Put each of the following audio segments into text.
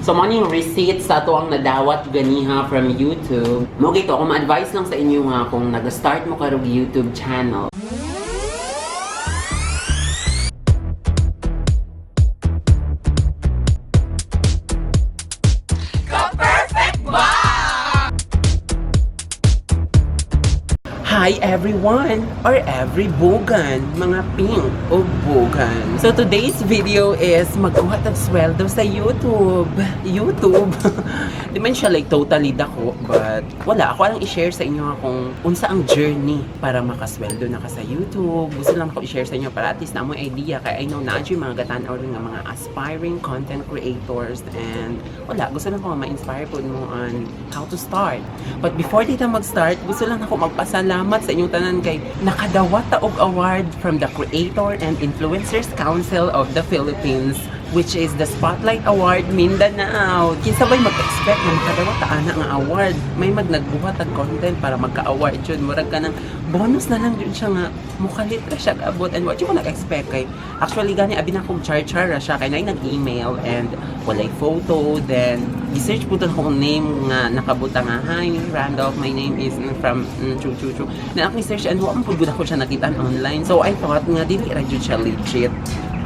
So mo ning receipt sa ato ang nadawat ganiha from YouTube. Mo gito ako ma-advise lang sa inyo nga kung nag-start mo karong YouTube channel. Hi everyone or every bugan, mga pink o bugan. So today's video is magkuha tag sweldo sa YouTube. YouTube. Di man siya like totally dako, but wala ako lang i-share sa inyo nga kung unsa ang journey para makasweldo na ka sa YouTube. Gusto lang ako i-share sa inyo para at least na mo idea kay I know na yung mga gatan-aw rin nga mga aspiring content creators and wala, gusto lang ko nga ma-inspire po mo on how to start. But before dito mag-start, gusto lang ako magpasalamat sa inyong tanan kay nakadawat ta og award from the Creator and Influencers Council of the Philippines, which is the Spotlight Award Mindanao. Kinsa ba'y mag-expect na makadawat ta ana nga award? May magnagbuhat og content para magka-award jud. Murag ka ng bonus na lang jud siya nga mukalit ra siya abot, and what you ko nag-expect kay actually gani abi na kog char-char ra siya kay naay nag-email and walay photo. Then i-search po to akong name nga nakabutang nga, "Hi Randolph, my name is from chu chu chu." Na ako search and wa man pud gud ako siya nakita online, so I thought nga dili ra jud siya legit.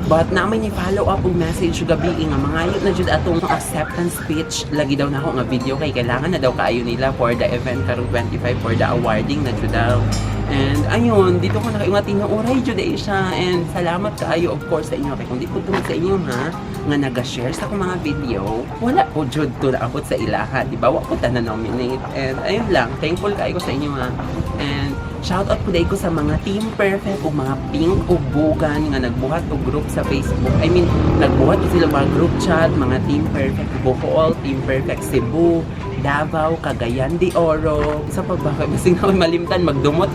But na may ni follow up og message gabi nga mangayo na jud atong acceptance speech lagi daw na ako nga video kay kailangan na daw kaayo nila for the event karong 25 for the awarding na jud daw. And ayun, dito ko nakaingat tinuoray jud ay siya, and salamat kaayo of course sa inyo kay kung di ko tungod sa inyo ha nga naga-share sa akong mga video, wala ko jud to naabot sa ilaha, di ba? Wa ko ta na nominate. And ayun lang, thankful kaayo ko sa inyo ha. And shout out po ko sa mga Team Perfect o mga Pink o Bugan nga nagbuhat og group sa Facebook. I mean, nagbuhat sila mga group chat, mga Team Perfect Bohol, Team Perfect Cebu, Davao, Cagayan de Oro. Isa pa ba? Basing na malimtan, magdumot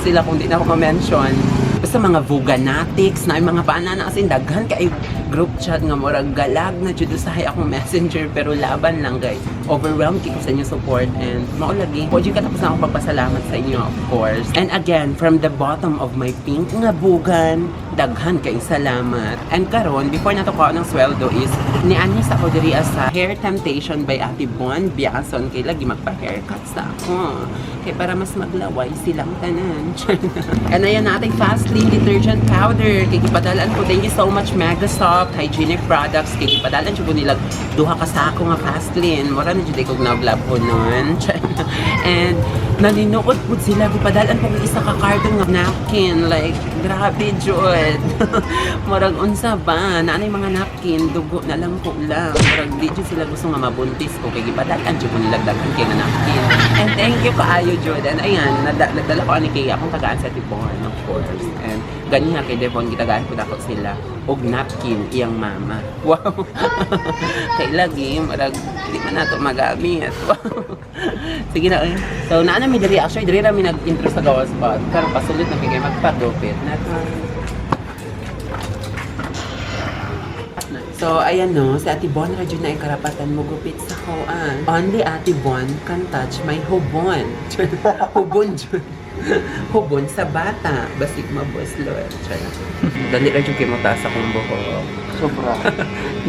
sila kung di na ako ma-mention. Basta mga Vuganatics na yung mga paana na kasi daghan kay group chat nga murag galag na jud usahay akong messenger, pero laban lang guys. Overwhelmed kay ko sa inyong support and mao lagi. Po jud katapos na akong pagpasalamat sa inyo, of course. And again, from the bottom of my pink nga bugan, daghan kay salamat. And karon before nato ko ng sweldo is nianhi sa ako diri sa Hair Temptation by Ate Bon Biason kay lagi magpa-haircut sa ako. Kay para mas maglaway silang tanan. And ayan na ating Fast Clean Detergent Powder. Kay gipadalan ko. Thank you so much, Megasoft Hygienic Products. Kay gipadalan jud ko nila duha ka sako nga Fast Clean. Mura na jud ko naglab ko nun. And naninuot pud sila. Gipadalan ko og isa ka carton nga napkin. Like, grabe jud. Murag unsa ba? Naanay mga napkin, dugo na lang ko lang. Murag di jud sila gusto nga mabuntis ko. Kay gipadalan jud ko nila daghan kay nga napkin. And thank you kaayo jud. And ayan, nagdala ko ani kay akong tagaan sa Tibon, of course. And ganiha kay Devon gitagaan ko dako sila og napkin iyang mama. Wow. Kay lagi murag di man nato magamit. Wow. Sige na eh. So naa na mi diri, actually diri ra mi nag-intro sa gawas spot. Pero pasulod na mi kay magpagupit na. So, ayan no, si Ate Bon ra jud na ang karapatan mo gupit sa koan. Only Ate Bon can touch my hubon. Hubon jud. Hubon sa bata. Basig mabuslo. Charot. Dali ra jud kay mo taas akong buhok. Sobra.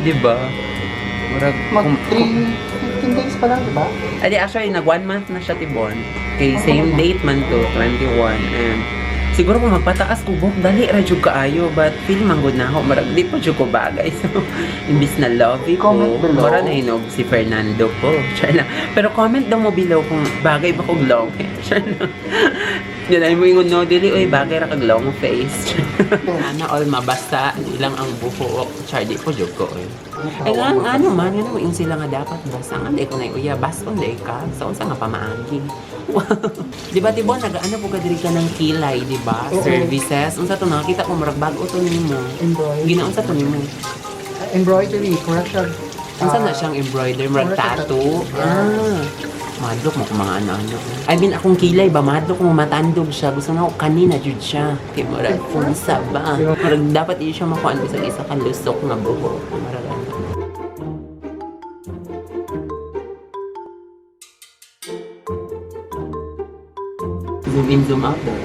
Di ba? Murag Mag 3, 15 days pa lang, di ba? Adi, actually, nag one month na siya, Tibon. Kay same date man to, 21. And siguro kung magpataas ko buhok, dali ra jud kaayo. But feel man good na ako. Marag, di po jud ko bagay. So, imbis na lovey ko, Comment below. mura na hinog si Fernando po. Char lang. Pero comment daw mo below kung bagay ba kog long hair. Char lang. Yan ay mo ingon no, dili oy bagay ra kag long face. Sana all mabasa, di lang ang buhok. Char, di po jud ko oy. Eh nga, ano man, nga mo sila nga dapat basa nga di ko na uya, bason di ka. Sa unsa nga pamaagi. Di ba, Tibon, nag-ano po ka diri ka ng kilay, di ba? Oo. Services. Unsa to nakita ko murag bag-o to nimo. Embroidery. Ginaunsa to nimo? Embroidery. Mura siya. Unsa na siyang embroider, murag murag siya tattoo. tattoo. Ah. Madlok mo kung mga ano-ano. I mean, akong kilay ba, madlok mo matandog siya. Gusto na ako kanina jud siya. Kay murag unsa ba? Murag dapat di siya makuan bisag isa ka lusok nga buhok. Murag ano. Zoom in, zoom out daw.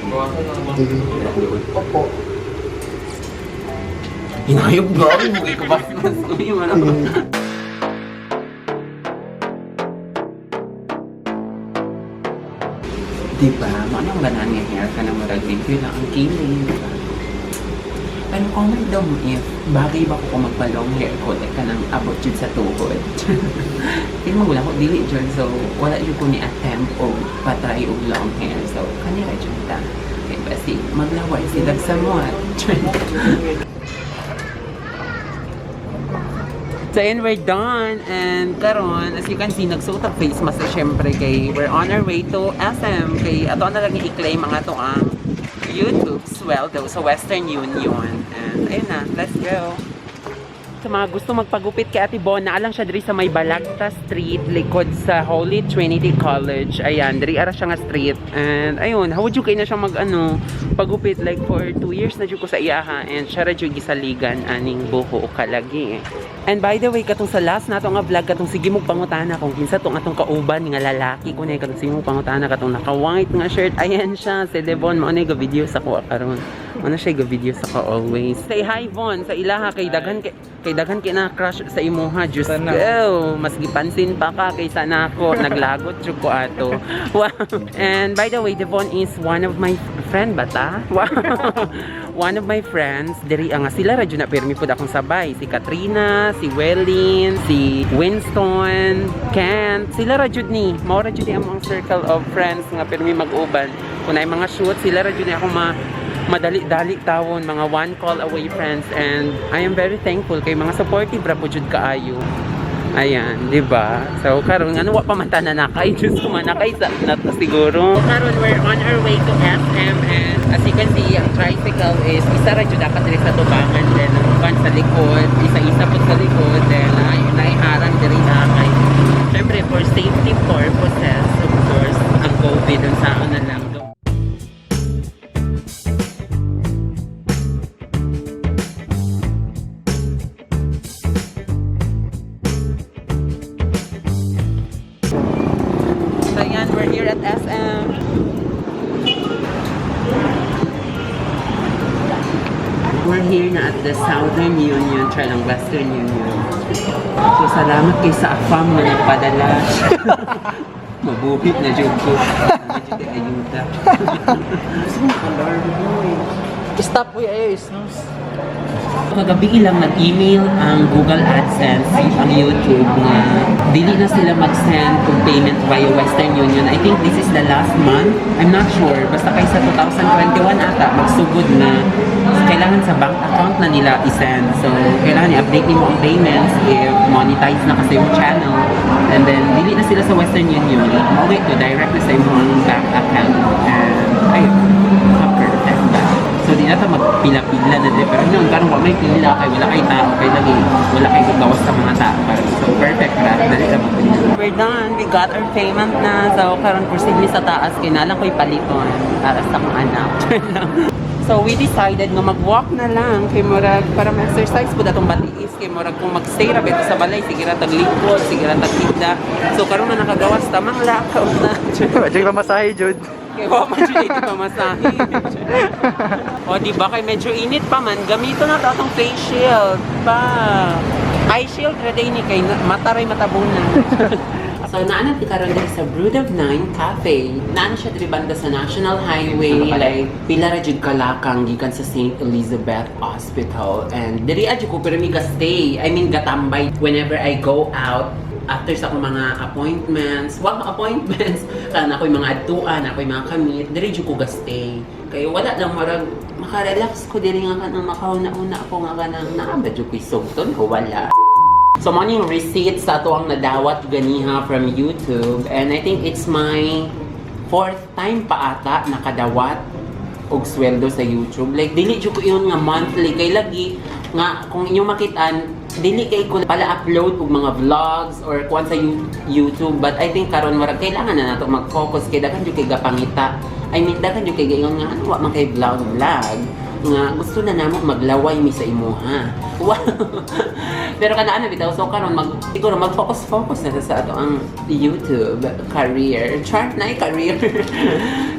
Opo. Hinayog ba? Hindi ko ba? Ano? Diba? Mao nang ganahan nga hair ka na murag limpyo lang ang kilay, diba? Pero comment daw mo if bagay ba ko kung magpa-long hair ko, like kanang abot jud sa tuhod. Hindi mo wala ko dili jud, so wala jud ko ni attempt og patry og long hair. So kanira jud ta. Kay basi maglaway sila sa muat. So ayun, we're done. And karon, as you can see, nagsuot ang face mask na syempre kay we're on our way to SM. Kay ato na lang i-claim ang ato ang YouTube sweldo sa Western Union. And ayun na, let's go. Sa mga gusto magpagupit kay Ate Bon, naa lang siya diri sa may Balagta Street, likod sa Holy Trinity College. Ayan, diri ara siya nga street. And ayun, how would you kay na siya mag ano, pagupit like for 2 years na jud ko sa iyaha and siya ra jud gisaligan aning buho kalagi. And by the way, katong sa last nato nga vlog, katong sige mo pangutana kung kinsa tong atong kauban nga lalaki ko na, katong sige mo pangutana katong naka-white nga shirt. Ayan siya, si Devon, mao na video sa ko karon. Mao na siya video sa ko always. Say hi, Von, sa ilaha kay daghan kay na crush sa imuha. Diyos Sana. ko, mas gipansin pa ka kaysa nako. Naglagot jud ko ato. Wow. And by the way, Devon is one of my friend bata. Wow. One of my friends, diri ang sila ra jud na pirmi pud akong sabay. Si Katrina, si Welin, si Winston, Kent, sila ra jud ni. Mao ra jud ni among circle of friends nga pirmi mag-uban. Kung naay mga shoot, sila ra jud ni ako ma madali-dali tawon, mga one call away friends, and I am very thankful kay mga supportive ra po jud kaayo. Ayan, di ba? So karon ano wa pa man ta nanakay, Diyos ko manakay sa nato siguro. Karon we're on our way to SM and as you can see, ang tricycle is isa ra jud ka diri sa tubangan, then ang uban sa likod, isa-isa pud sa likod, then ay naiharang diri na kay syempre for safety purposes, of course, ang COVID unsaon na lang. So yan, we're here at SM. We're here na at the Southern Union, try lang Western Union. So salamat kay sa AFAM na nagpadala. Mabuhit na jud ko. Medyo kay ayuda. Gusto mo alarm mo eh. Stop we ay snooze. Kagabi lang nag-email ang Google AdSense, ang YouTube nga dili na sila mag-send og payment via Western Union. I think this is the last month. I'm not sure. Basta kay sa 2021 ata magsugod na kailangan sa bank account na nila i-send. So, kailangan i-update nimo ang payments if monetize na kasi yung channel. And then, dili na sila sa Western Union. Okay to direct na sa imong bank account. And, ayun, perfect ba? So di na ta magpila-pila na din. Pero noon, karon wa may pila kay wala kay tao kay lagi wala kay gawas sa mga tao karon. So perfect ra, dali ra magpila. We're done. We got our payment na. So karon proceed mi sa taas kay nalang ko'y paliton para sa akong anak. So we decided nga mag-walk na lang kay murag para ma-exercise pud atong batiis kay murag kung mag-stay ra bitaw sa balay sige ra tag lingkod, sige ra tag higda. So karon na nakagawas tamang lakaw na. Jud pamasahe jud. Kay wa man jud ito pamasahe. O di ba kay medyo init pa man, gamito na to atong face shield pa. Eye shield ra day ni kay mata ray matabunan. So naa na karon diri sa Brood of Nine Cafe. Naa na siya diri banda sa National Highway, like pila ra jud kalakang gikan sa St. Elizabeth Hospital, and diri adyo ko pero mi ga stay. I mean, gatambay whenever I go out after sa akong mga appointments, wa appointments, kana ako'y mga adtuan, ako'y mga kamit, diri jud ko ga-stay. Kay wala lang marag makarelax ko diri nga kanang makauna-una ako nga kanang naa ba jud ko'y sugton o wala. So, mo yung receipt sa ato ang nadawat ganiha from YouTube. And I think it's my fourth time pa ata nakadawat og sweldo sa YouTube. Like, dili jud ko yun nga monthly. Kay lagi, nga, kung inyong makitaan, dili kay ko pala upload og mga vlogs or kuan sa YouTube. But I think karon murag kailangan na nato mag-focus kay daghan jud kay gapangita. I mean, daghan jud kay gaingon nga ano wa man kay vlog vlog nga gusto na namo maglaway mi sa imuha. Wow. Pero kanaan na bitaw, so karon mag siguro mag-focus focus na sa ato ang YouTube career. Char na career.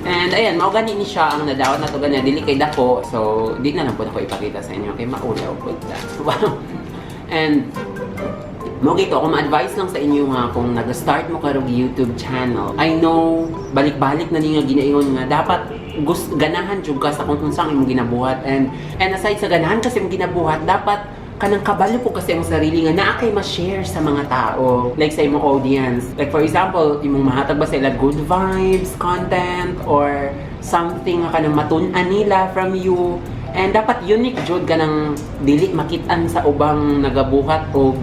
And ayan, mao gani ni siya ang nadawat nato ganyan dili kay dako. So di na lang po ako ipakita sa inyo kay maulaw pud ta. Wow. And Mao gito, ako ma-advise lang sa inyo nga kung nag-start mo karong YouTube channel. I know, balik-balik na ni nga ginaingon nga dapat ganahan jud ka sa kung unsang imong ginabuhat, and aside sa ganahan kasi imong ginabuhat, dapat kanang kabalo po kasi ang sarili nga naa kay ma-share sa mga tao, like sa imong audience. Like for example, imong mahatag ba sila good vibes content or something nga kanang matun-an nila from you. And dapat unique jud, kanang dili makit-an sa ubang nagabuhat og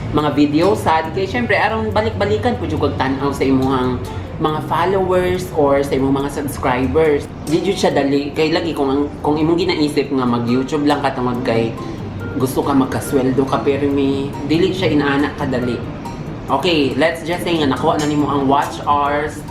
mga video sad, kay syempre aron balik-balikan pud jud kag tan-aw sa imuhang mga followers or sa imong mga subscribers. Di jud siya dali kay lagi kung imong ginaisip nga mag YouTube lang ka tungod kay gusto ka magkasweldo ka, pero may dili siya inaana kadali. Okay, let's just say nga nakuha na nimo ang watch hours,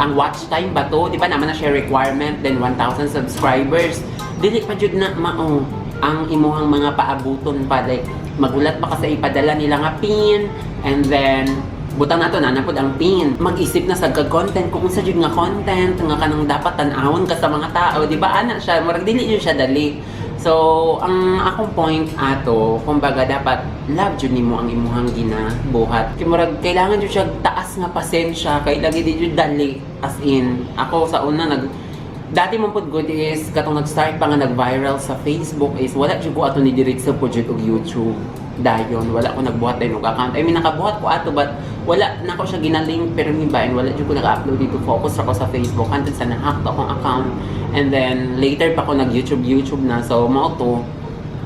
ang watch time ba to, di ba naman na siya requirement, then 1,000 subscribers. Dili pa jud na mao ang imuhang mga paabuton pa, like magulat pa ka sa ipadala nila nga pin, and then butang nato na napod ang pin. Mag-isip na sa kag content kung unsa jud nga content nga kanang dapat tan-awon ka sa mga tao, di ba ana siya, murag dili jud siya dali. So, ang akong point ato, kumbaga dapat love jud nimo ang imuhang ginabuhat. Kay murag kailangan jud siya taas nga pasensya kay lagi di jud dali, as in. Ako sa una nag dati man pud good is katong nag-start pa nga nag-viral sa Facebook is wala jud ko ato ni diretso po jud og YouTube dayon. Wala ko nagbuhat dayon og account. I mean, nakabuhat ko ato but wala na ko siya ginalink pero mi ba, and wala jud ko nag-upload dito. Focus ako sa Facebook hantod sa na-hack to akong account and then later pa ko nag YouTube YouTube na. So mao to,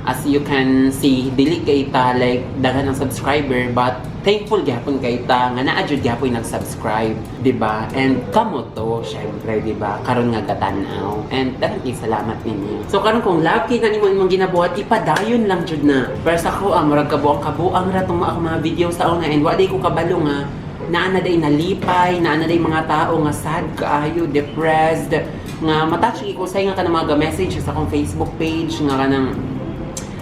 as you can see, dili kay ta like daghan ng subscriber, but thankful gyapon kay ta nga naa jud gyapon nag-subscribe, di ba? And kamo to, syempre, di ba? Karon nga gatan-aw. And daghan kay salamat ninyo. So karon kung love kay na nimo imong ginabuhat, ipadayon lang jud na. Pero sa ako, murag kabuang-kabuang ra tong ako mga video sa una and wa day ko kabalo nga naa na day nalipay, naa na day mga tao nga sad kaayo, depressed, nga matouch ko say nga kanang mga message sa akong Facebook page nga kanang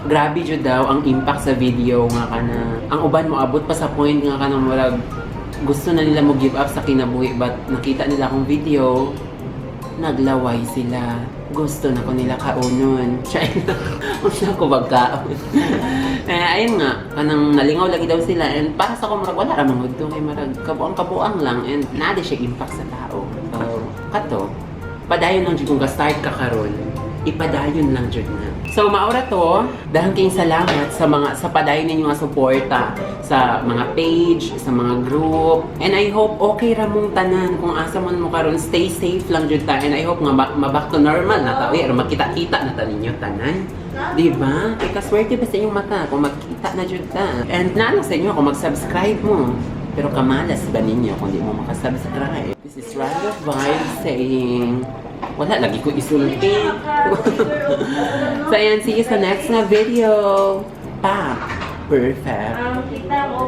grabe jud daw ang impact sa video, nga kana ang uban mo abot pa sa point nga kanang murag gusto na nila mo give up sa kinabuhi, but nakita nila akong video, naglaway sila, gusto na ko nila kaunon. Siya unsa ko bagkaon. Eh, ayun nga, kanang nalingaw lagi daw sila, and para sa ko murag wala ra man gud kay murag kabuang kabuang lang and naa di siya impact sa tao. So kato, padayon lang jud. Kung ga-start ka karon, ipadayon lang jud na. So maura to, dahil kayong salamat sa mga sa padayon ninyo nga suporta sa mga page, sa mga group. And I hope okay ra mong tanan kung asa man mo karon, stay safe lang jud ta. And I hope nga ma-back to normal na ta. Uy, aron magkita-kita na ta ninyo tanan. Di ba? Kay kaswerte ba sa inyong mata kung magkita na jud ta. And naano sa inyo kung mag-subscribe mo. Pero kamalas ba ninyo kung di mo makasubscribe? This is Randolph Vibes saying, wala lagi ko isulti. So ayan, see you sa next na video. Pa! Perfect. Kita mo.